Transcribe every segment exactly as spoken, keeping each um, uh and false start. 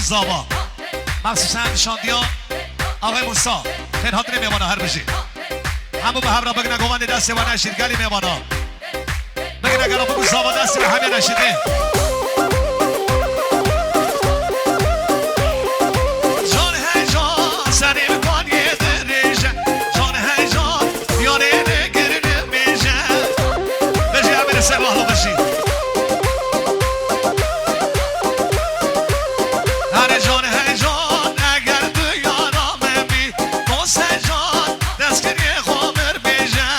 Zava. Mexsusen şandiya Axê Musa. Xêr hatinê mêvana her bijî. Hemû bi hev re bigine govendê destê we neşîr gelî mêvana. Bigine gelo biku zava destê we hemê neşîrê. Can heyecan serê bi kaniyê dirêje. Can heyecan yarê li girin mêje. Bijî emir ser wahla bijî. Here can heyecan eger tu yara me bî, to secan destgiriyê xwe mir bêje.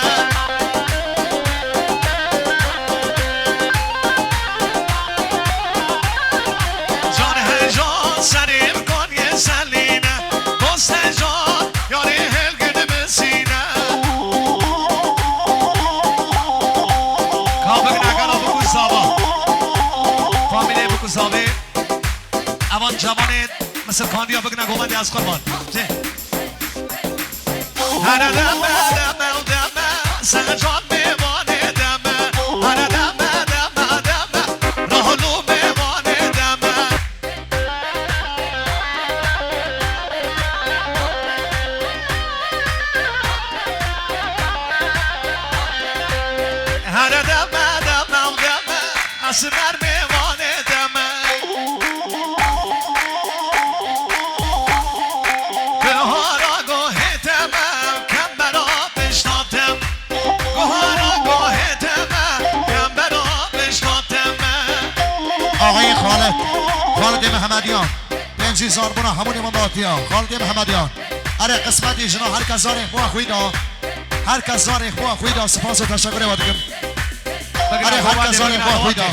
Can heyecan serê bi kaniyê selîne, to secan yarê hêl gidi min sîne. Ka bigine gelo biku zava. Famîlê biku zavê. Evan cavanê misirkandiya bigine govendê ez qurban. Çi? Here deme, deme, deme, Sercan mêvanê deme. Here deme, deme, deme, Rahulû mêvanê deme. Here deme, deme, deme, Esmer mêvanê deme. Guhara gohê te me, kembera pişta te. Guhara gohê te me, kembera pişta te me. Ağayê Xalid, Xalidê Mehemediyan. Pêncî zarbûna hemû nêvan datiya. Xalidê Mehemediyan. Erê qismetî jina her kes zarê xwe xwî da. Her kes zarê xwe xwî da. Spas û teşekkürê we dikim. Erê her kes zarê xwe xwî da.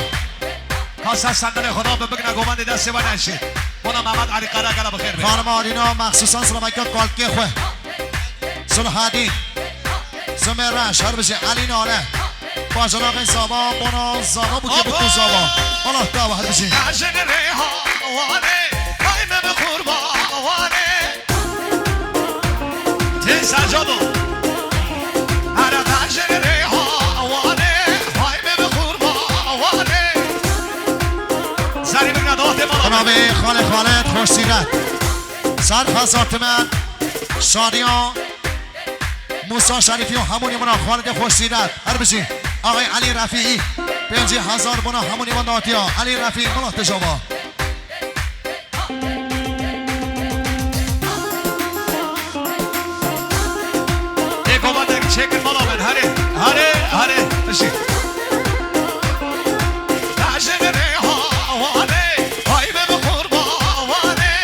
Ka ser sendelê xwe da bi bigine govendê destê we neşî. Bona Mehmet Elî Qere gela bi xêr bê. Xanima Alîna mexsusen silameke kalkê xwe. Sulhadîn. Zumê reş, her bijî Elî Nane. Bajanaxê zava, bona zava bûkê biku zava. Allah dawa her bijî. Ajin rê ha wane, ay me bi qurba wane. Tê Sercan o. Ara ajin rê ha wane, ay me bi qurba wane. Zerî bigna dohtê mala. Xanabê xalê xalê xoş sîret. Ser hezar timen. Şadiyan. Musa Şerîfî û hemûnî min a Xalidê Xweşsîret. Her bijî. Axê Elî Refîî. Pêncî hezar bona hemûnî min datiya. Elî Refî, mala te java. Ê govendek çêkin mala min. Herê, herê, herê. Bijî. Tajin rê ha, wane. Ay me bi qurba, wane.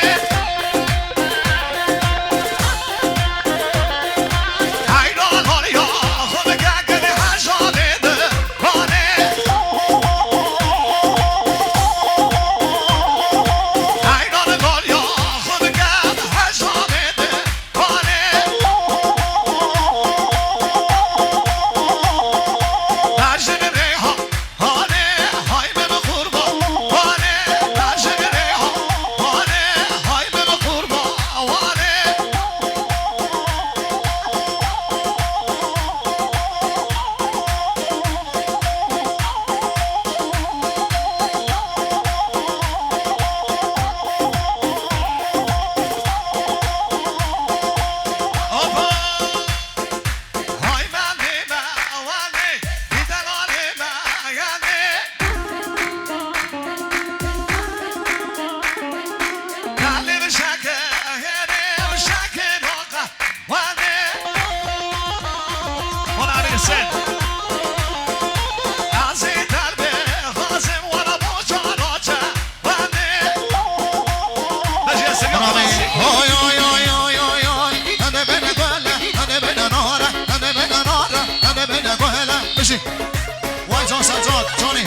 Vay can Sercan, Johnny.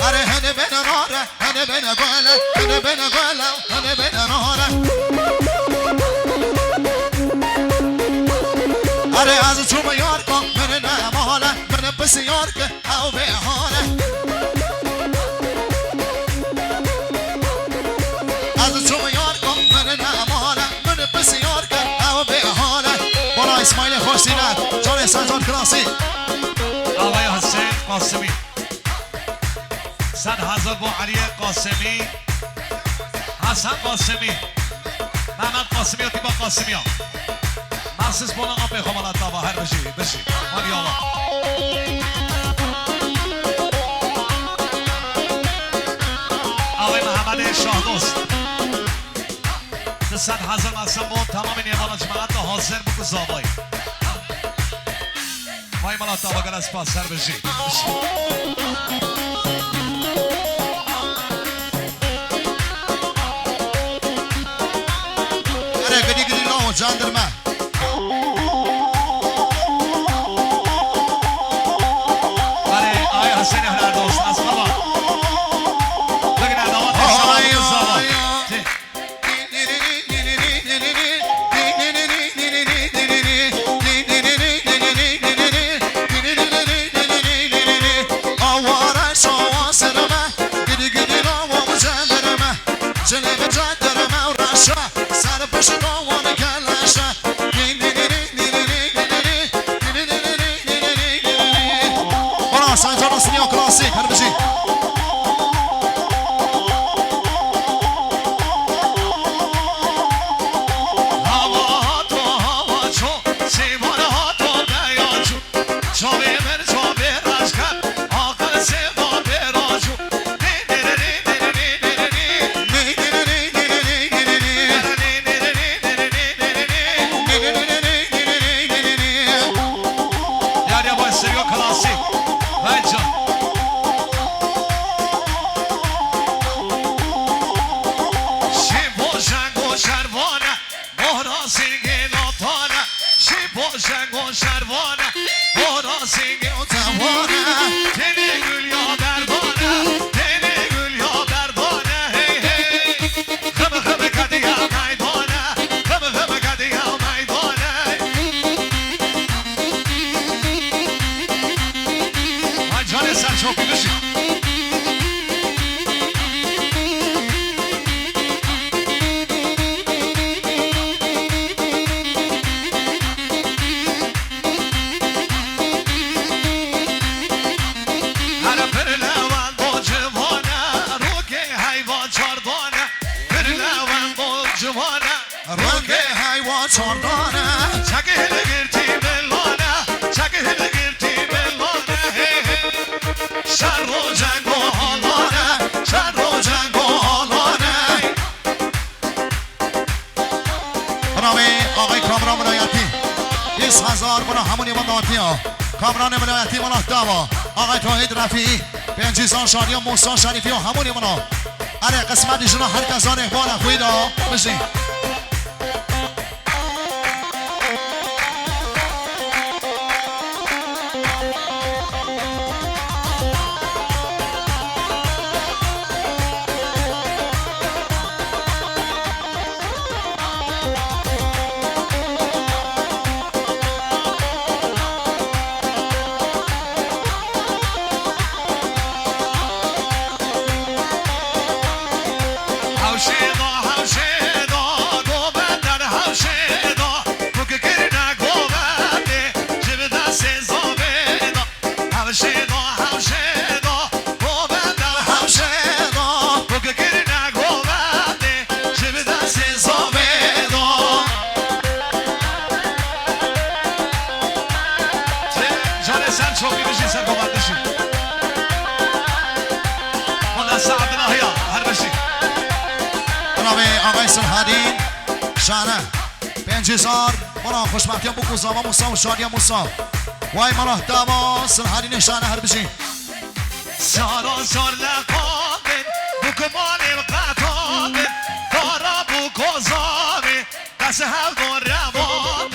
Are hene bene nare, hene bene gole, hene bene gole, hene bene nare. Are ez çûme yar ka, min ne male, min pisi yar ke, ew bê hare. Ez çûme yar ka, min ne male, min pisi yar ke, ew bê hare. Bala İsmail'e hoş zinet, canê Sercan Krasî. Ağay Hüseyin Qasimi. Sed hezar bo Eliyê Qasimî. Hasan Qasimî. Mehmet Qasimî û Tîba Qasimî ya. Mersis bona apê xwe mala tava her bijî, bijî. Hadi yala. Awê Mehemedê Şahdost. Di sed hezar mersin bo temamê nêvana cemaeta hazir biku zavayî. Vay mala tava gele spas ser bijî. Erê gidî gidî lawo candirme. Erê ay Hüseyin Ehler dost, ez baba. Bigine dawa te şama biku zava. Ay, ay. Tê. Aware şawa serime, gidi gidi lawa bu cenderime, cenderime reşe, ser pişi lawan keleşe. Bana Sancar Osmanlı klasik, her bir şey. Hava hato hava ço, sîvan hato beya ço. Çavê min çavê reşke, aqil sêva bêra ço. Yar ya baş seviyor klasik. Vay can. Şî bo jengo şervane, mohra singê natane. Şî bo jengo şervane, mohra singê natane. Tenê gul ya berdane, tenê gul ya berdane, hey hey. Xim xim kediya meydane, xim xim kediya meydane. Ay canê ser çok gülüş. Her pir lewan bo civane, rokê heyva çardane. Pir lewan bo civane, rokê heyva çardane. Çekî hilgirtî milane, çekî hilgirtî milane, hey hey. Şer û cengo halane, şer û cengo halane. Bravê, ağay Kamran Vilayetî. Bîst hezar buna hemû nêvan datiya. Kamran Vilayetî buna dava. Ağay Tahid Refî. Pêncî sal şadiya Musa Şerîfî û hemû nêvana. Erê qismetî jina her kes zanê bala xwî da. Bijî. Hewşê da, hewşê da, govender hewşê da, bûk kirine govendê, ji bi destê zavê da. Hewşê da, hewşê da, govender hewşê da, bûk kirine govendê, ji bi destê zavê da. Tê, canê ser çokî bijî ser govendişî. Wala Saad Lahiya, her bijî. Bravê, ağay Sirhadîn, şane. Pêncî hezar, bana xweşbextiya bûk û zava Musa û şadiya Musa. Way mala dava Sirhadînê şane her bijî. Sara sar leqabin, bûk malê qetabin, dara bûk û zavê, dest hev do revan,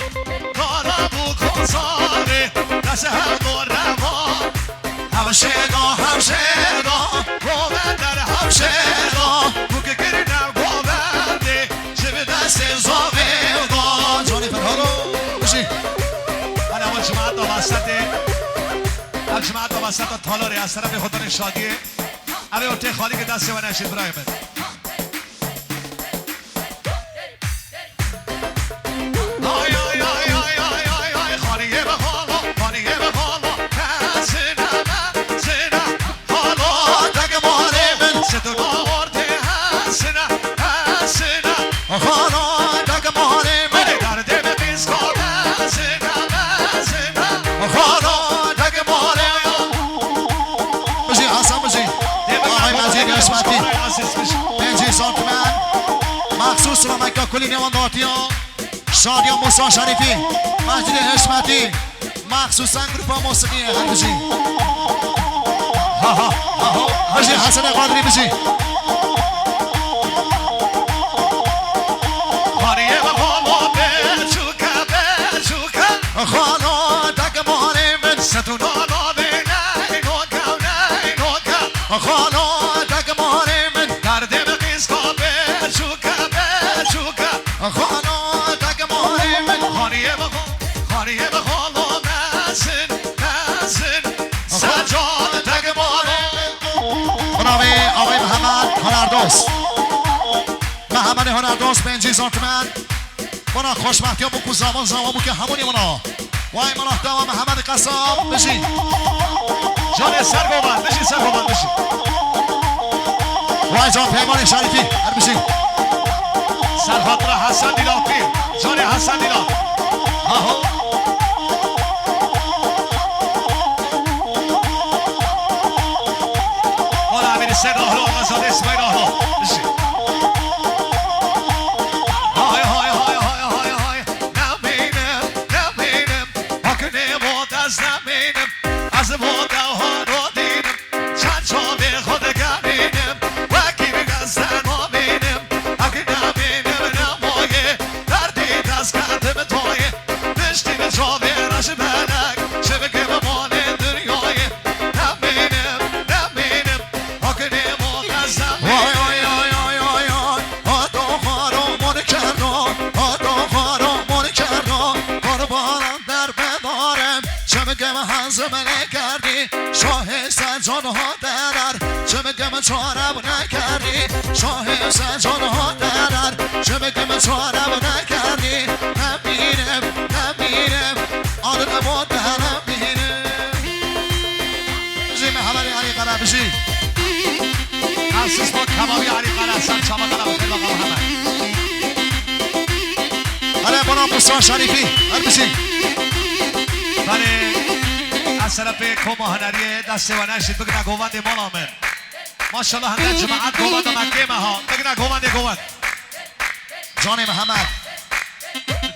dara bûk û zavê, dest hev do revan. Hewşê da, hewşê da, govender hewşê da, bûk kirine govendê, ji bi destê zavê da. Canê Ferharo, bijî. Hana ew cemaeta Basetê, ew cemaeta Baseta Talarê, ez terefê xwe tenê şadiyê. Ev ê ortê xalî ke destê we neşît birayê min. Ay, ay, ay, ay, ay, ay, ay, xaliyê be xalo, xaliyê be xalo, hesine be, sine, xalo, degmarê min, siduna ortê hesine, he, Meka kulî nêwan datiya. Şadiya Musa Şerîfî, Mecîdê Hişmetî, mexsûsen grupa mosîqiyê her bijî. Ha, ha, ha, ha. Hajî Hesenê Qadirî bijî. Xaniyê bi xalo bê çûke, bê çûke. Xalo degmanê min. Setûna navê neynoke, neynoke. Xalo degmanê min. Derdê min qîska bê çûke, bê çûke. Xalo degmanê min. Xaniyê bi xo-, xaniyê bi xalo mezin, mezin. Secan degmanê min. Bi navê Ağay Mehmet Hunerduz. Mehemedê Hunerduz, pêncî hezar timen. Bona xoşbextiya bû ku zavan zawa bû ke hemûnê bona. Way mala dewa Mehemedê Qesab, bijî. Canê Sergovan, bijî Sergovan, bijî. Way can Peymanê Şerîfî, her bijî. Serhatira Hesen Dîlan pîr, canê Hesen Dîlan. Aho. Wala Emîr Hüseyin Ahlo, Azad İsmail Ahlo. Bijî. Hay, hay, hay. Nemînim, nemînim. Hak nêbo dest nemînim. Ez bo deha rodînim. Çend çavê xwe digemînim. Wekî bi dest nemînim. Hak nemînim, nemoyê. Derdî dest ketim toyê. Piştî min çavê reş belek, çi bikim malê dinyayê. Nemînim, nemînim, hak nêbo dest nemînim. Vay, vay, vay, vay, vay, vay. Hata xwaro mon kerdo, hata xwaro mon kerdo. Qurbanan derbedarim, çi bikim hezim nekerdî. Şahê Secan hat derer, çi bikim çare nekerdî. Şahê Secan hat derer, çi bikim çare nekerdî. Nemînim, nemînim, arine bo te nemînim. Bijî Mehemedê Elî Qere, bijî. Asistan kebabî Elî Qere, ser çava Qere, bixêr ve Mehmed. Hele bona Musa Şerîfî, her bijî. Belê, ez serepê koma huneriyê destê we neşît, bigre govendê mala min. Maşallah, hende cemaet govenda me kêm e ha. Bigre govendê govend. Canê Mihemed.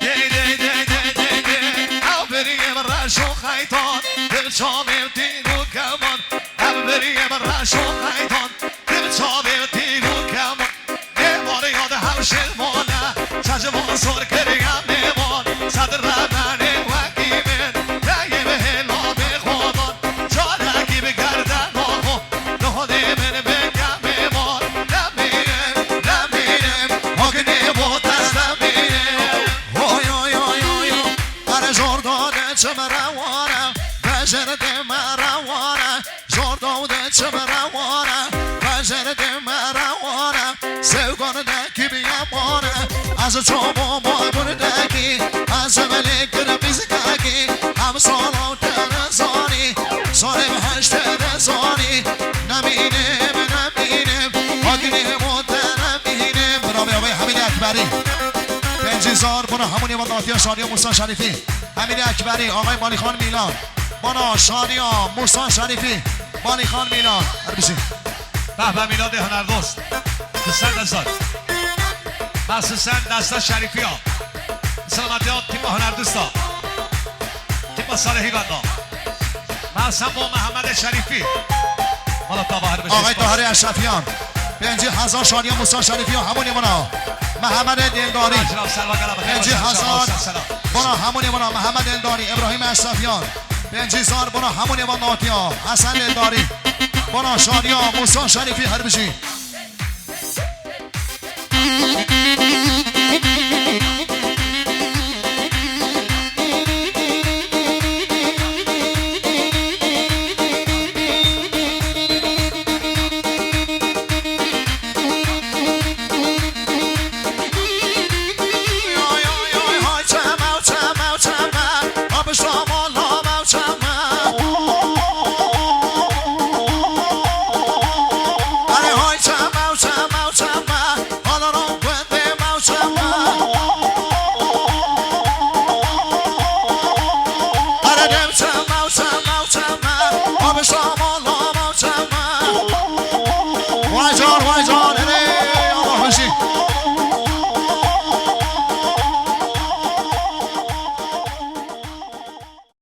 Dey, dey, dey, dey, dey, dey. Ew biriyê min reş û xeytan. Dil çavê tîr û keman. Ew biriyê min reş û xeytan. Dil çavê tîr û keman. Nêmariya di hewşê mane, çecima sor kiriye nêman. Sed remenê wekî min, deyê bi hêla bê xwadan. Carekî bi gerdena xwe, li xwedê min bike mêman. Nemînim, nemînim, hak nêbo dest nemînim. Oy, oy, oy, oy, oy. Ere jorda de çi me rewane, bejerde me rewane. Jorda de çi me rewane, bejerde me rewane. Sewgan de kibiye mane. Ez çomo ma burdekî, ez melê kirpîzkekî. Em sala te nezanî, salê heşte nezanî. Nemînim, nemînim, hak nêbo te nemînim. Bravo, Abay Hemîdê Ekberî. Pêncî zar bona hemû nêvan datiya şadiya Musa Şerîfî. Hemîdê Ekberî, Axay Malîxan Mîlan. Bona şadiya Musa Şerîfî, Malîxan Mîlan. Her bijî. Behbe Mîladê hunerdost. Hüsen Dezar. Bes Hüsen desta Şerîfiya. Selametiya tîma hunerdosta. Tîma Salihî benda. Bes Hemo Mehemedê Şerîfî. Mala tava her bijî. Axay Tahirê Eşrefiyan. Pêncî hezar şadiya Musa Şerîfiya hemû nêvana. Mehemedê Dêldarî. Pêncî hezar bona hemû nêvana. Mehemedê Dêldarî. Îbrahîm Eşrefiyan. Pêncî zar bona hemû nêvan datiya. Hesen Dêldarî. Bona şadiya Musa Şerîfî her bijî.